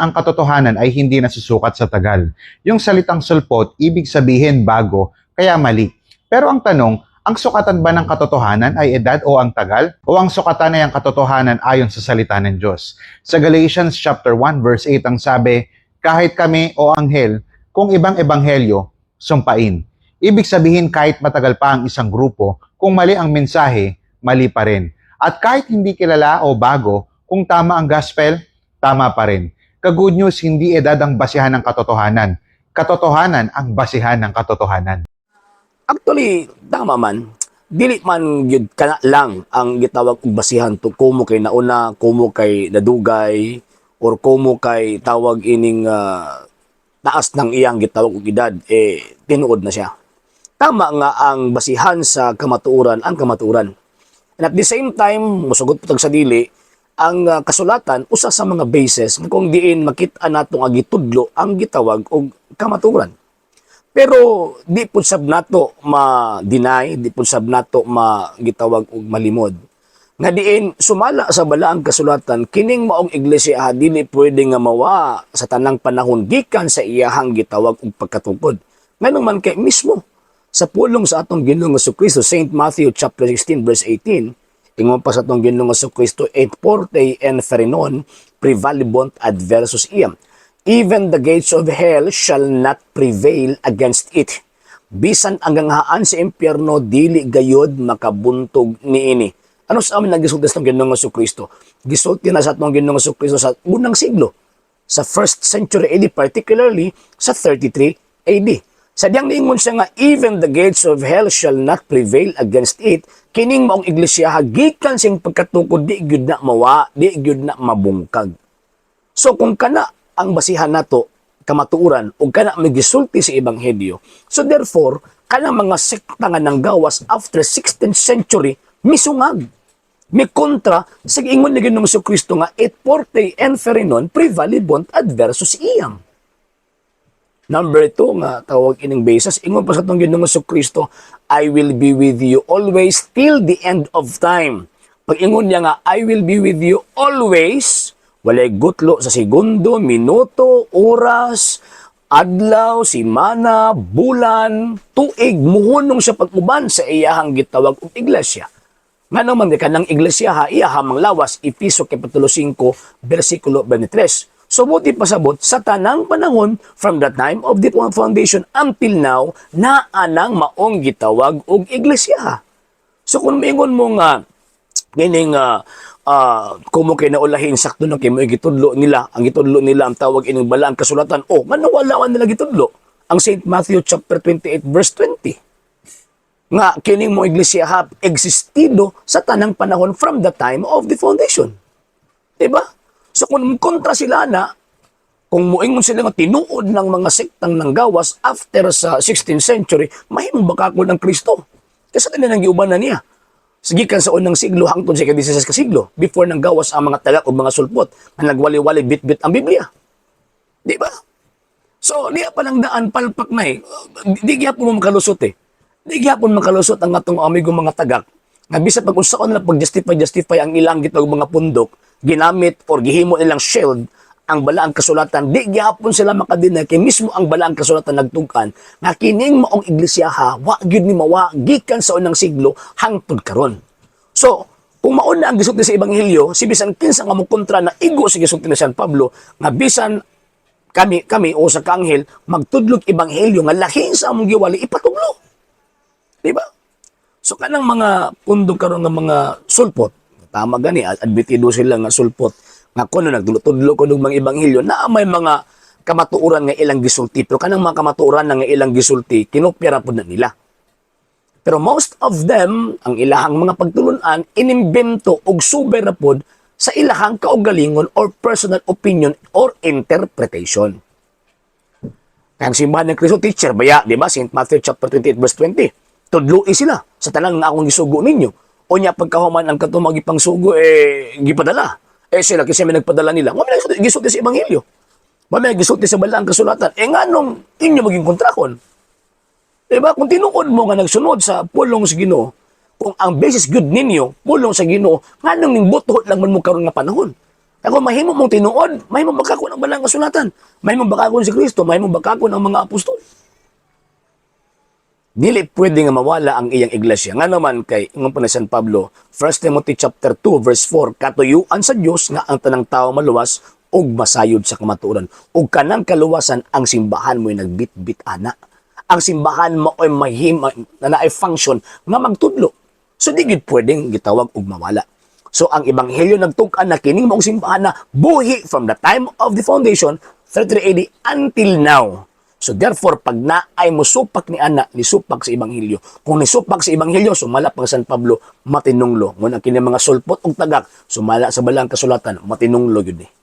Una, ang katotohanan ay hindi nasusukat sa tagal. Yung salitang sulpot, ibig sabihin bago, kaya mali. Pero ang tanong, ang sukatan ba ng katotohanan ay edad o ang tagal? O ang sukatan ay ang katotohanan ayon sa salita ng Diyos? Sa Galatians chapter 1 verse 8 ang sabi, "Kahit kami o anghel, kung ibang ebanghelyo, sumpain." Ibig sabihin, kahit matagal pa ang isang grupo, kung mali ang mensahe, mali pa rin. At kahit hindi kilala o bago, kung tama ang gospel, tama pa rin. Ka-good news, hindi edad ang basihan ng katotohanan. Katotohanan ang basihan ng katotohanan. Actually, tama man. Dili man gyud kana lang ang gitawag og basihan to kumo kay nauna, kumo kay nadugay, or kumo kay tawag ining taas ng iyang gitawag og edad eh tinuod na siya. Tama nga ang basihan sa kamatuoran ang kamatuoran. And at the same time, musugot po sa dili, ang kasulatan usa sa mga bases nga kung diin makita nato nga gitudlo ang gitawag og kamatuoran. Pero di pud sab nato ma-deny, di pud sab nato magitawag og malimod nga diin sumala sa balaang kasulatan, kining maong iglesia dili pwede nga mawa sa tanang panahon gikan sa iyahang gitawag og pagkatukod. Nganong man kay mismo sa pulong sa atong Ginoong Kristo, St. Matthew chapter 16 verse 18, ingon pa sa atong Ginoong Kristo, "Et portae inferni non prevalebunt adversus eam. Even the gates of hell shall not prevail against it." Bisan ang ganghaan sa impyerno dili gayod makabuntog niini. Ano sa amin naggisulti sa atong Ginoong Kristo? Gisulti na sa atong Ginoong Kristo sa unang siglo, sa first century AD, particularly sa 33 AD. Sa diyang niingon siya nga, "Even the gates of hell shall not prevail against it," kining maong iglesia gikan sing pagkatukod di gyud na mawa, di gyud na mabungkag. So kung kana ang basihan nato kamatuoran ug kana may gisulti sa ebanghelyo. So therefore, kanang mga sekta nga nanggawas after 16th century misungag, mi kontra sa giingon ni Ginoong Kristo nga "Et portae inferni non prevalebunt adversus eam." Number two nga tawag ining basis, ingon pa sa atong Ginoong Kristo, "I will be with you always till the end of time." Pag ingon niya nga, "I will be with you always," walay gutlo sa segundo, minuto, oras, adlaw, simana, bulan, tuig, muhunong siya pag-uban sa iyahang gitawag og iglesia. Nga naman di kanang iglesia ha, iyaha mang lawas, Efeso Kapitulo 5, versikulo 23. So buti pasabot, sa tanang panahon, from the time of the foundation until now, naa nang maong gitawag og iglesia. So kung maingon mo nga, kining kumo kay naulahin sakto na kay mo gitudlo nila, ang gitudlo nila ang tawag ining balaang kasulatan, oh, manawala man nila gitudlo ang St. Matthew chapter 28 verse 20 nga kining mo iglesia ha existido sa tanang panahon from the time of the foundation. Diba? So kung kontra sila na, kung muingon sila nga tinuod ng mga sektang nanggawas after sa 16th century, mahimong bakakon ng Kristo. Kasi nila nang giuban na niya. Gikan sa unang siglo hangtod sa ika-16 ka siglo, before nang gawas ang mga tagak o mga sulpot nga nagwali-wali bit-bit ang Biblia. Di ba? So, niya pa lang daan palpak na eh. Di gyapon mo makalusot eh. Di gyapon makalusot ang atong amigo mga tagak. Nga bisa pag unsaon nila pag-justify justify ang ilang gitawag mga pundok, ginamit or gihimo nilang shield ang balaang kasulatan, di gyapon sila makadeny kay mismo ang balaang kasulatan nagtug-an nga kining maong iglesia ha, wa gyud ni mawa gikan sa unang siglo hangtod karon. So, kung mauna ang gisulti sa ebanghelyo, si bisan kinsa nga mokontra na igo sa gisulti ni San Pablo nga bisan kami o sa kaanghel magtudlog ebanghelyo nga lahi sa among giwali, ipatuglo. Di ba? So kanang mga pundok karon nga mga sulpot, tama gani admitido sila nga sulpot nga kuno nagtudlo kuno mga ebanghelyo na may mga kamatuoran nga ilang gisulti, pero kanang mga kamatuoran nga ilang gisulti kinopya ra pud na nila. Pero most of them, ang ilahang mga pagtulunan, inimbento og subay ra pod sa ilahang kaugalingon or personal opinion or interpretation. Kaya ang simbahan ng Kristo, teacher, baya, di ba? St. Matthew chapter 28 verse 20. Tudloi sila sa tanan nga akong gisugo ninyo. O niya pagkahuman ang katong mga gipangsugo, eh, gipadala. Eh sila, kasi may nagpadala nila. Wa may gisulti sa Ebanghelyo. Wa may gisulti sa balaang kasulatan. Eh nganong inyo maging kontrakon? Diba? Kung tinuod mo nga nagsunod sa pulong sa Ginoo, kung ang basis good ninyo, pulong sa Ginoo, nganong ning buto lang man mo karon nga panahon? Kung mahimo mong tinuod, mahimo bakakon ang balang kasulatan. Mahimo bakakon si Kristo, mahimo bakakon ang mga apostol. Dili pwede nga mawala ang iyang iglesia. Nga naman kay ingon pa ni San Pablo, 1 Timothy chapter 2 verse 4, katuyuan sa Dios nga ang tanang tao maluwas ug masayod sa kamatuoran. Ug kanang kaluwasan, ang simbahan mo'y nagbitbit ana. Ang simbahan mo ay mahim na naay function nga magtudlo. So di gid pwedeng gitawag og mawala. So ang ebanghelyo nagtug-an na kining maong simbahan na buhi from the time of the foundation, 33 AD, until now. So therefore, pag naay musupak ni ana, nisupak sa ebanghelyo. Kung nisupak sa ebanghelyo, sumala pang San Pablo, matinunglo. Ngunit kini mga sulpot og tagak, sumala sa balang kasulatan, matinunglo yun eh.